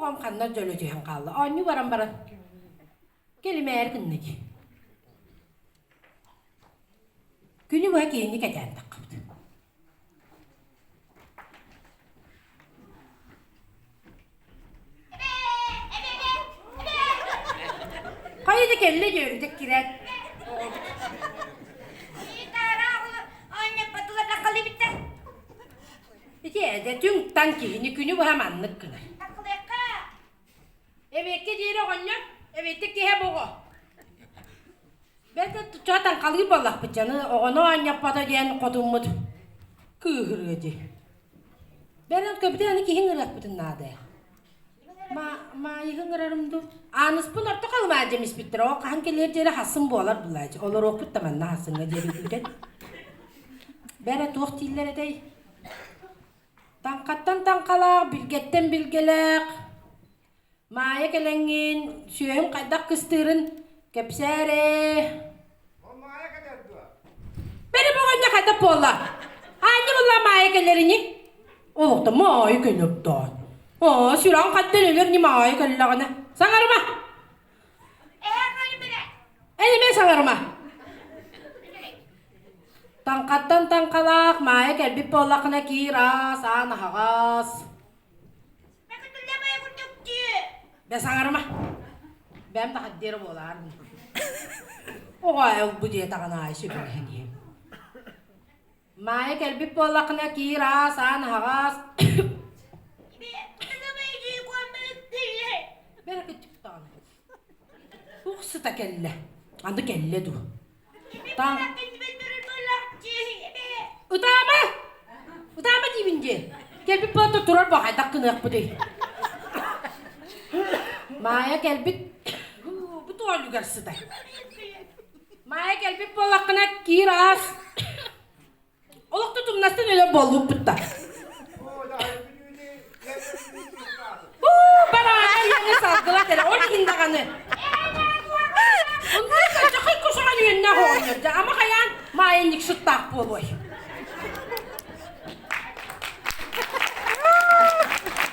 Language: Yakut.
Оҕом ханна дьөлө түһэн хаалла. Оонньуу баран баран кэлимээри гынна дии. Күнү быһа киһини кэтээн таххабыт. Хайа да кэллэ диэбитэ кирээт. Ити эдэ түҥ-таҥ киһини күнү быһа маннык гынар. Эбиэккэ диэри оҕонньор, эбиэттик киһи буҕу. Бэрт чо таҥхалыыр буоллахпыт дьаны оҕону оонньоппото диэн хотуммут кыыһырыа дии. Бэрт көбүтэн аны киһи ыҥырыахпытын наада. Маайыһы ыҥырарым дуу? Ааныспын орто халымаа дьэмиспиттэр, оо хаһан кэлиэр диэри хассын буолар булаачы. Олоруохпут да манна хассыҥҥа диэри күүтэн. Бэрэ туох дииллэр этэй? Таҥхаттан таҥхалаах, билгэттэн билгэлээх, Маайа кэлэҥҥин сүөһүм хайдах кыстыырын кэпсээ эрэ. Ол Маайа кэлэр дуо? Бэри боҕонньо хайдах буолла? Аанньа буолла Маайа кэлэрини? Олохто Маайа кэлэр доо. Оо, сүрэҕим хантан өлөр ни Маайа кэллэҕинэ. Саҥарыма! Эн эмиэ саҥарыма! Таҥхаттан таҥхалаах Маайа кэлбит буоллаххына киир аас, аан аһаҕас. Бэ саҥарыма. Бэм да хаддиэра буолаар. Оҕо ылбы диэтэҕин аайы сөбүлэһэн иһин. Маайа кэлбит буоллаххына киир аас, аан аһаҕас. Бэрэ кыччыктаҕына. Туох сыта кэллэ? Аны кэллэ дуу? Таҥ Ытаама! Ытаама диибин дии. Кэлбит буолта турар бу хайдах гыныахпытый? Маайа кэлбит бу туолугар сытар. Маайа кэлбит буоллаххына киир аас. Олохто тумнастан өлөр буолбуппут да. Бараана ийэни салгылат эрэ, ол иһин даҕаны. Оннук кучаҕан үөннээх оҕонньор дьэ ама хайаан маайынньык сыттаах буолуой.